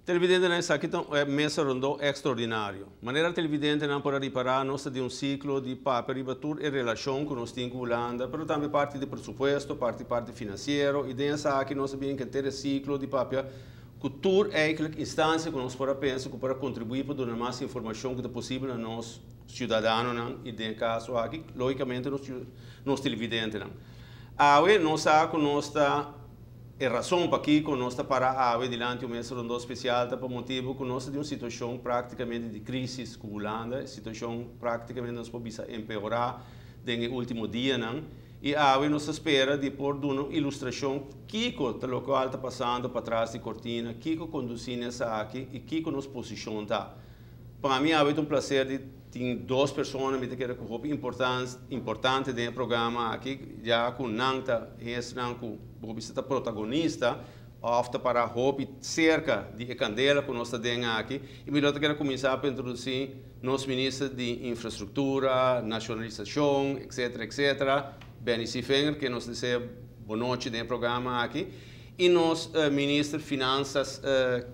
Televidentenan, esaki ta un mesa rondo extraordinario. Manera televidentenan por a ripara, nos ta den un ciclo di papia riba tur e relacion cu nos tin cu Hulanda, pero tambe parti di presupuesto, parti parti financiero, y den esaki nos a bin henter e ciclo di papia cu tur eigenlijk instancia cu nos por a pensa cu por a contribui pa duna mas informacion cu ta posibel na nos ciudadanonan y den e caso aki, logicamente nos televidentenan. Awe nos sa cu nos ta. E rason pakiko nos ta para awe dilanti un mesa rondó spesial ta pa motibu ku nos ta den un situashon praktikamente di krisis ku Hulanda. E situashon praktikamente nos por bisa empeorá den e último dianan i awe nos ta spera di por duna un ilustrashon kiko ta lokual ta pasando patras di kortina, kiko kondusí na esaki i kiko nos posishon ta. Pa mi awe ta un plaser di tin dos persona mi ta kere ku hopi importante den e programa aki, ya ku nan ta hesnan ku bo bisa ta protagonista òf ta para hopi serka di e kandela ku nos ta den aki. I mi lo ta kere kuminsá pa introdusí nos minister di Infrastruktura, Nashonalisashon, etcetera, etcetera, Benny Seevinger, ken nos desea bonochi den e programa aki. I nos minister Finansas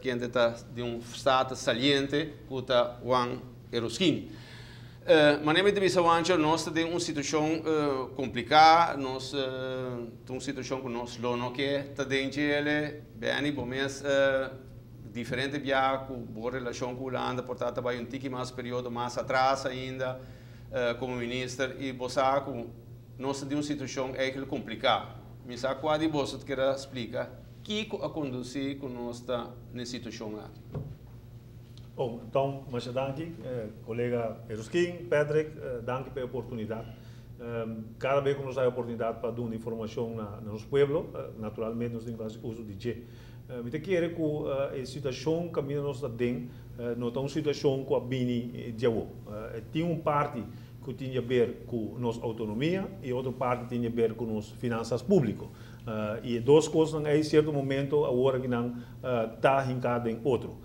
kende ta di un status saliente ku ta Juan Eroskin. Manera mi ta bisa Juancho, nos ta den un situashon kompliká, nos ta un situashon ku nos lo no ke ta den djele. Benny, bo mes diferente bia ku bo relashon ku Hulanda por ta ta bai un tiki mas periodo mas atras ainda komo minister i bo sa ku nos ta den un situashon eigentlik kompliká. Mi sa kua di boso ta keda splika kiko a kondusí ku nos ta n'e situashon aki. Oh, Tom, masha danki. Kolega Eroskin, Patrick, danki pa e oportunidat. Kada bes ku nos hay oportunidat pa duna informashon na nos pueblo, naturalmente nos tin ku hasi uso di dje. Mi ta kere ku e situashon kaminda nos ta den no ta un situashon ku a bini djawo. Tin un parti ku tin di aber ku nos outonomia i e otro parti tin di aber ku nos finansas públiko. I e dos kosnan ei sierto momento awor aki nan ta hinká den otro.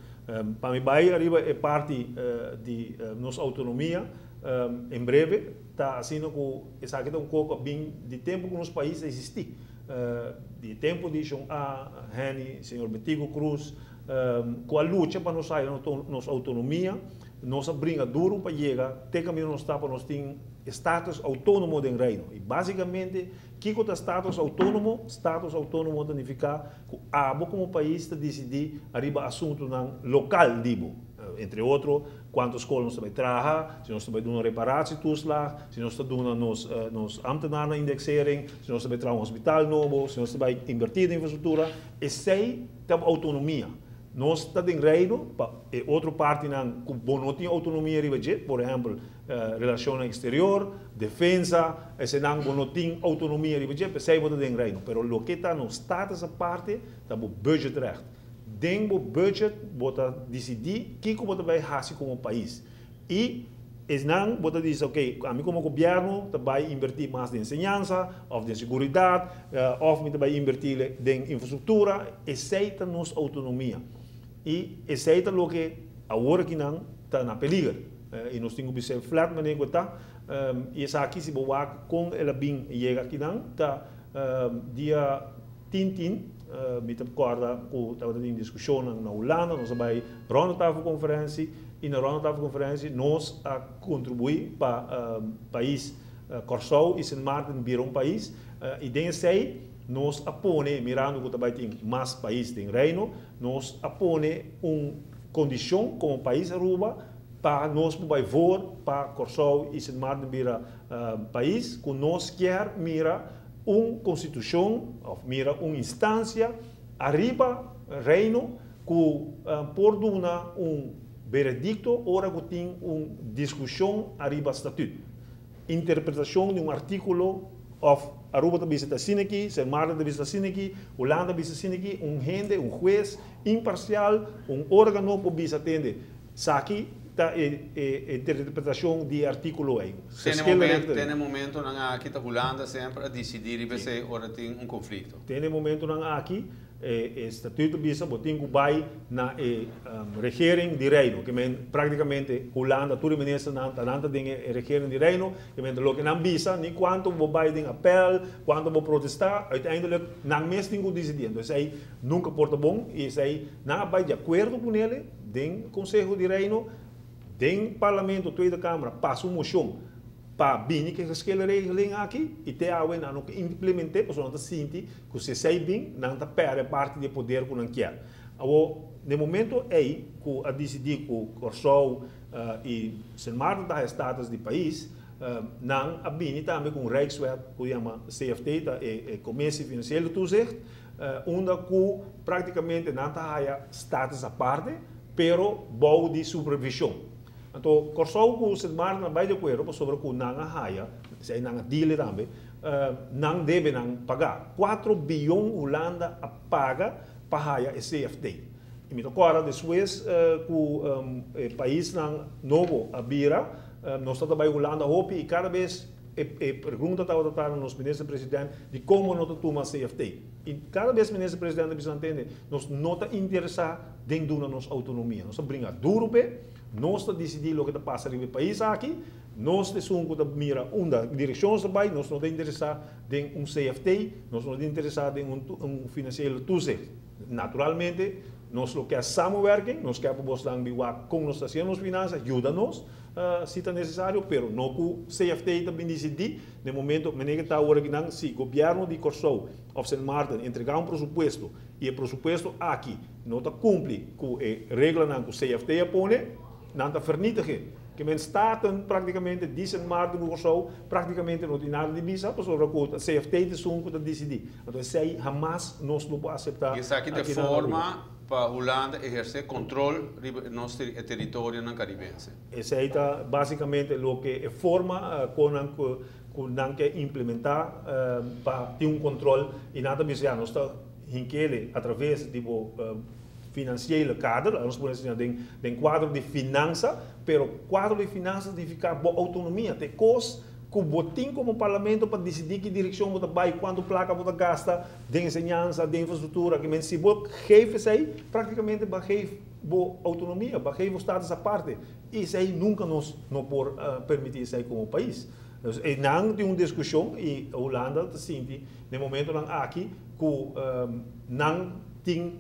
Pa mi bai ariba e parti di nos outonomia en breve, ta asina ku esaki ta un kos ku a bin di tempu ku nos pais a eksistí. Di e tempu di Shon A. Henny, señor Betico Croes, ku a lucha pa nos haya nos outonomia. Nos a bringa duru pa yega te kaminda nos ta pa nos tin e status outónomo den Reino. I básikamente, kiko ta status outónomo? Status outónomo ta nifiká ku abo komo pais ta disidí ariba asuntunan lokal di bo. Entre otro, kuantu skol nos ta bai traha, si nos ta bai duna reparatietoeslag, si nos ta duna nos nos ambtenarnan indexering, si nos ta bai traha un hospital nobo, si nos ta bai invertí den infrastruktura. Esei ta bo outonomia. Nos ta den Reino pa e otro partinan ku bo no tin outonomia riba dje, por ehèmpel relashonnan eksterior, defensa, esenan bo no tin outonomia riba dje, p'esei bo ta den Reino. Pero loke ta nos status aparte ta bo budgetrecht. Den bo budget bo ta disidí kiko bo ta bai hasi komo pais. I esnan bo ta bisa, ok, ami komo gobièrnu ta bai invertí mas den enseñansa òf den seguridat òf mi ta bai invertí den infrastruktura. Esei ta nos outonomia. I esei ta loke awor akinan ta na peliger. I nos tin ku bisa e flat manera ku e ta. I esaki si bo wak kon el a bin yega akinan ta dia tin tin. Mi ta kòrda ku tabata tin diskushonnan na Hulanda, nos a bai rondetafelconferentie i na rondetafelconferentie nos a kontribuí pa pais Kòrsou i Sint Maarten bira un pais i den esei nos a pone, mirando ku ta bai tin mas pais den Reino, nos a pone un kondishon komo pais Aruba pa nos por bai voor pa Kòrsou i Sint Maarten bira pais ku nos kier mira un konstitushon òf mira un instansia ariba Reino ku por duna un veredikto ora ku tin un diskushon ariba statüt. Interpretashon di un artíkulo òf Aruba ta bisa ta asina aki, Sint Maarten ta bisa ta asina aki, Hulanda ta bisa asina aki, un hende, un hues imparsial, un órgano por bisa tende, saki. ta e interpretashon di e artíkulo ei. Te na e momentonan aki ta Hulanda semper a disidí riba esei ora tin un konflikto. Te na e momentonan aki e statuut ta bisa bo tin ku bai na e regering di Reino. Ke men praktikamente Hulanda tur e ministernan ta nan ta den e regering di Reino. Ke men loke nan bisa ni kuantu bo bai den apèl, kuantu bo protestá, uiteindelijk nan mes tin ku disidí. Enton esei nunka por ta bon i esei nan a bai di akuerdo kunele den Konseho di Reino, den Parlamento Tweede Kamer a pasa un moshon pa bini ku e geschillenregeling aki i te awe nan no ke implement'é pasobra nan ta sinti ku si esei bin nan ta pèrdè parti di e poder ku nan kier. Awor, na e momento ei ku a disidí ku Kòrsou i Sint Maarten ta haña status di pais, nan a bini tambe ku un Rijkswet ku yama CFT, ta e Commissie Financiële Toezicht, unda ku praktikamente nan ta haña status aparte pero bou di supervishon. Anto Kòrsou ku Sint Maarten a bai di akuerdo pasobra ku nan a haya, esei nan a dile tambe, nan debe nan paga. Kuatro biyon Hulanda a paga pa haya e CFT. I mi ta kòrda despues ku e paisnan nobo a bira, nos tabata bai Hulanda hopi i kada bes e pregunta tabata ta na nos minister president di kon bo no ta tuma CFT. I kada bes minister president a bisa nan tende, nos no ta interesá den duna nos outonomia. Nos ta bringa duru p'e, nos ta disidí loke ta pasa riba e pais aki, nos ta esun ku ta mira unda direkshon nos ta bai, nos no ta interesá den un CFT, nos no ta interesá den un financiële toezicht. Naturalmente, nos lo ke samenwerking, nos ke pa bosnan bin wak kon nos ta hasiendo nos finansa, yuda nos si ta nesesario, pero no ku CFT ta bin disidí. Den momento, meneer ke ta awor akinan, si gobièrnu di Kòrsou òf Sint Maarten entregá un presupuesto i e presupuesto aki no ta kumpli ku e reglanan ku CFT a pone, nan ta vernietig'é. Ke men Staten praktikamente di Sint Maarten ku Kòrsou praktikamente no tin nada di bisa pasobra ku ta CFT ta esun ku ta disidí. Anto esei hamas nos lo por aseptá I esaki ta aki e na Aruba. forma pa Hulanda ehersé kontrol riba nos e teritorionan karibense. Esei ta básikamente loke e forma kon nan ku nan ke implementá pa tin un kontrol i nan ta bisa ya nos ta hinkele atraves di bo financiële kader, laga nos pone asina den den kuadro di finansa, pero kuadro di finansa signifiká bo outonomia, ta e kos ku bo tin komo parlamento pa disidí ki direkshon bo ta bai, kuantu plaka bo ta gasta den enseñansa, den infrastruktura, kimen si bo geef esei praktikamente bo a geef bo outonomia, bo a geef bo status aparte i esei nunka nos no por permití esei komo pais. Dus einan tin un diskushon i Hulanda ta sinti den momentonan aki ku nan tin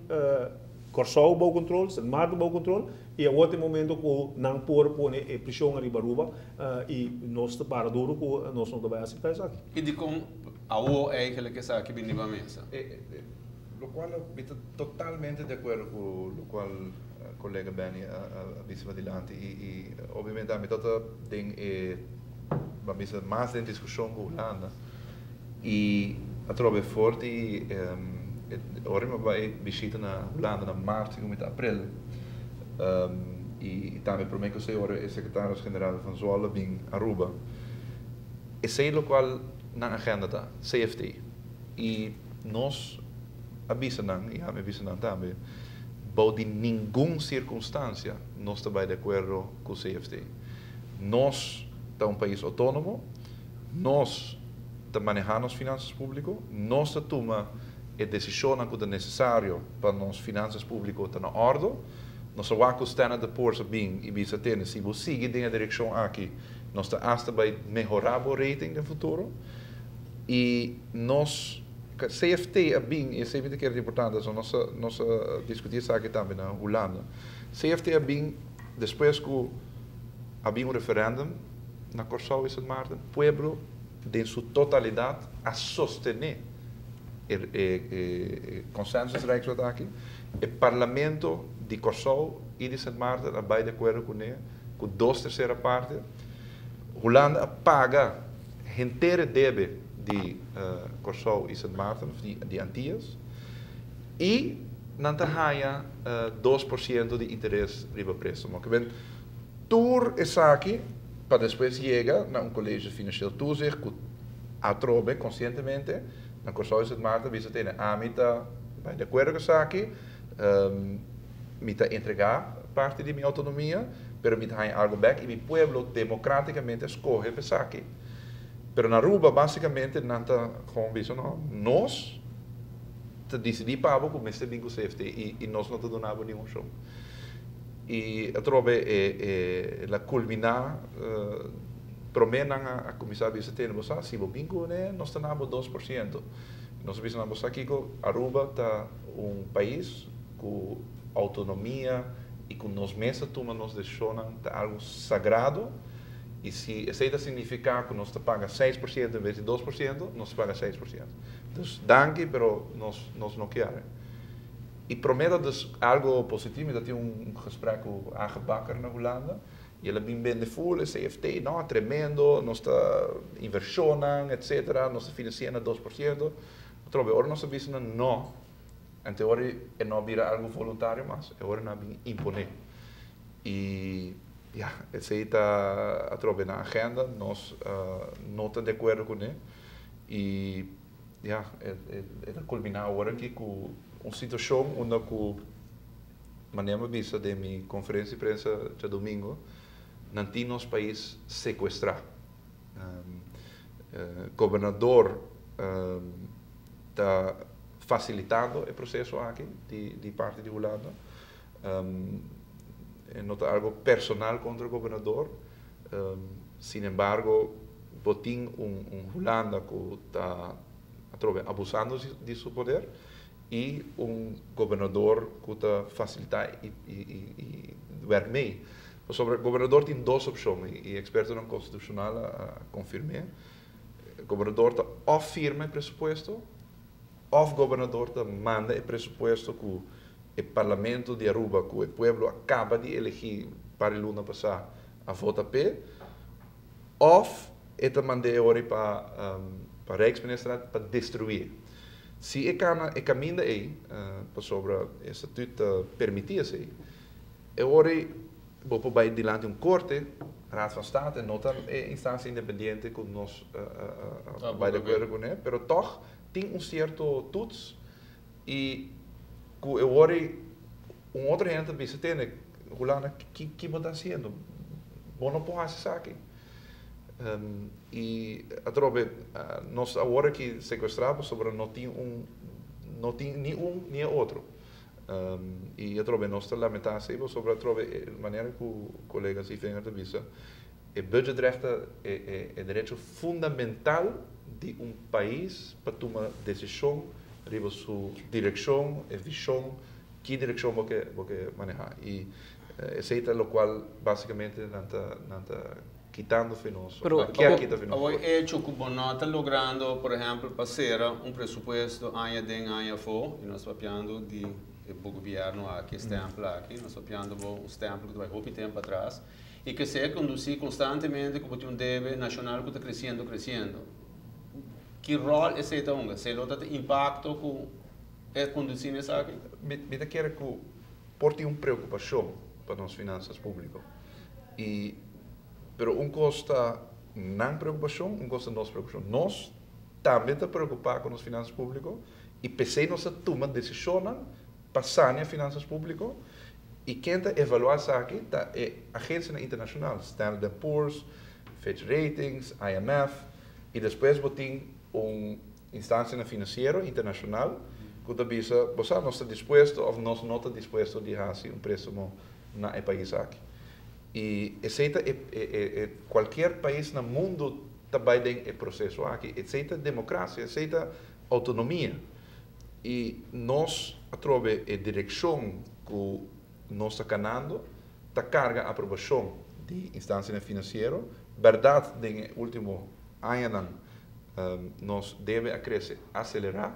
Kòrsou bou kontrol, Sint Maarten bou kontrol i awor ta e momento ku nan por pone e preshon ariba Aruba i nos ta para duro ku nos no ta bai aseptá esaki. I dikon awor eigenlijk esaki bini riba mesa? Lokual mi ta totalmente di akuerdo ku lokual kolega Benny a bisa padilanti i obviamente ami ta den e bo a bisa mas den diskushon ku Hulanda i atrobe for di ora mi a bai bishita na Hulanda na mart i kuminta aprel i tambe prome ku esei ora e sekretaris general van Zwolle bin Aruba esei lokual nan agenda ta CFT i nos a bisa nan i ami a bisa nan tambe bou di ningun sirkunstansia nos ta bai di akuerdo ku CFT. Nos ta un pais outónomo, nos ta manehá nos finansas públiko, nos ta tuma e desishonnan ku ta nesesario pa nos finansas públiko ta na òrdu. Nos a wak ku Standard and Poor's a bin i bisa tene si bo sigui den e direkshon aki nos ta asta bai mehorá bo rating den futuro. I nos CFT a bin, i esei mi ta kere ta importante, so nos a nos a diskutí esaki tambe na Hulanda. CFT a bin despues ku a bin un referèndum na Kòrsou i Sint Maarten, pueblo den su totalidat a sostené e e consensus Rijkswet aki. E parlamento di Kòrsou i di Sint Maarten a bai di akuerdo kuné ku dos tersera parte. Hulanda a paga henter e debe di Kòrsou i Sint Maarten of di Antillas i nan ta haña 2% di interes riba préstamo. Ke men tur esaki pa despues yega na un College Financieel Toezicht ku atrobe konsientemente na Kòrsou i Sint Maarten bisa tene ami ta bai di akuerdo ku esaki, mi ta entregá parti di mi outonomia. Pero mi ta haña algo bek y mi pueblo democraticamente a scoge pa esaki. Pero na Aruba basicamente nan ta gewoon bisa no, nos ta dicidi pa bo cu mester bin cu CFT y nos no ta duna bo ningun opcion. Y atrobe e la culmina prome nan a cuminsa bisa tene bo sa si bo bin cu ne nos ta na bo 2%. Nos a bisa nan bo sa kico, Aruba ta un pais cu autonomia y cu nos mes ta tuma nos decisionnan ta algo sagrado y si esey ta significa cu nos ta paga 6% en vez di 2%, nos ta paga 6%. Dus danki, pero nos no kier. Y prome ta dus algo positivo, mi ta tin un gesprek cu Age Bakker na Hulanda y el a bin bende full e CFT, no, tremendo, nos ta inversionnan, etcetera, nos ta financia na 2%. Atrobe, ora nos a bisa nan no, anto ora e no a bira algo voluntario mas, e ora nan a bin impone. Y ja, esey ta atrobe na agenda, nos no ta di acuerdo cune y ja, e ta culmina awor aki cu un situacion unda cu manera mi a bisa den mi conferencia di prensa djadomingo, nan tin nos pais secuestra. Gobernador ta facilitando e proceso aki di parti di Hulanda. E no ta algo personal contra gobernador. Sin embargo, bo tin un Hulanda cu ta atrobe abusando di su poder y un gobernador cu ta facilita y werk mee. Pasobra gobernador tin dos opcion y expertonan constitucional a confirme. Gobernador ta of firma e presupuesto of gobernador ta manda e presupuesto cu e parlamento di Aruba, cu e pueblo a caba di elegi par di luna pasa, a vota p'e, of e ta manda e ori pa Rijksministerraad pa destrui. Si e cana e caminda ey, pasobra e statuut ta permiti esey, e ori bo por bay dilanti un corte, Raad van State, no ta e instancia independiente cu nos bay di acuerdo cune, pero toch tin un cierto toets y cu e ori un otro hende ta bisa tene, Hulanda, ki bo ta haciendo? Bo no por haci esaki. Y atrobe nos awor aki secuestra pasobra no tin un, no tin ni un ni e otro. Y atrobe nos ta lamenta esey pasobra atrobe e manera cu colega Zievinger ta bisa, e budgetrecht ta e derecho fundamental di un pais pa tuma decision riba su direccion, e vision, ki direccion bo ke maneha. Y esey ta locual basicamente nan ta kitando fi nos. Pero, nan kier kita fi nos. Awor hecho cu bo no ta logrando, por ehempel, pa cera un presupuesto aña den aña afo, y nos papiando di e gobierno aki, stempel aki, nos papiando un stempel cu ta bay hopi tempo atras, y cu ta conduci constantemente cu un debe nacional cu ta creciendo, creciendo. Ki rol esey ta hunga? Esey lo tin impacto cu e conduci esaki? Mi ta kere cu por tin un preocupacion pa nos finanzas publico. Y, pero un cos ta nan preocupacion, un cos ta nos preocupacion. Nos tambe ta preocupa cu nos finanzas publico y p'esey nos a tuma decision pa sanea finanzas publico y ken ta evalua esaki ta e agencia internacional, Standard Poor's, Fitch Ratings, IMF, y despues bo tin un instancia financiero internacional cu ta bisa, bo no ta dispuesto of nos no ta dispuesto di haci un prestamo na e pais aki. Y esey ta cualkier pais na mundo tambe tin e proceso aki. Esey ta democracia, esey ta autonomia. Y nos atrobe e direccion cu nos ta canando, ta carga aprobacion di instancia financiero. Berdad, den ultimo añanan, nos debe a crece, acelera.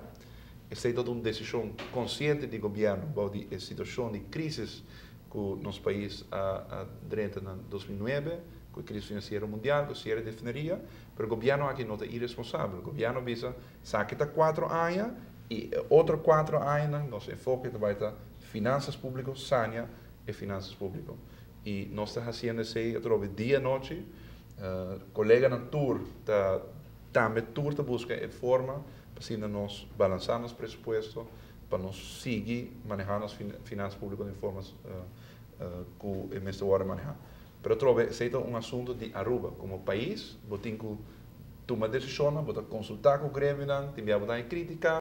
Esey ta un decision consciente di gobierno riba e situacion di crisis cu nos pais a drenta na 2009, cu e crisis financiero mundial, cu cierre di refineria, pero gobierno aki no ta irresponsabel. Gobierno a bisa, esaki ta 4 aña y otro 4 aña, nos enfoke tambe ta finanzas publico, sanea e finanzas publico. Y nos ta haciendo esey atrobe dia y nochi, coleganan tur ta tambe tur ta busca e forma pa asina nos balansa nos presupuesto, pa nos sigui maneha nos finanzas publico di forma cu e mester maneha. Pero trobe, esey ta un asunto di Aruba. Como pais, bo tin cu tuma decision, bo ta consulta cu gremio, tin bo critica.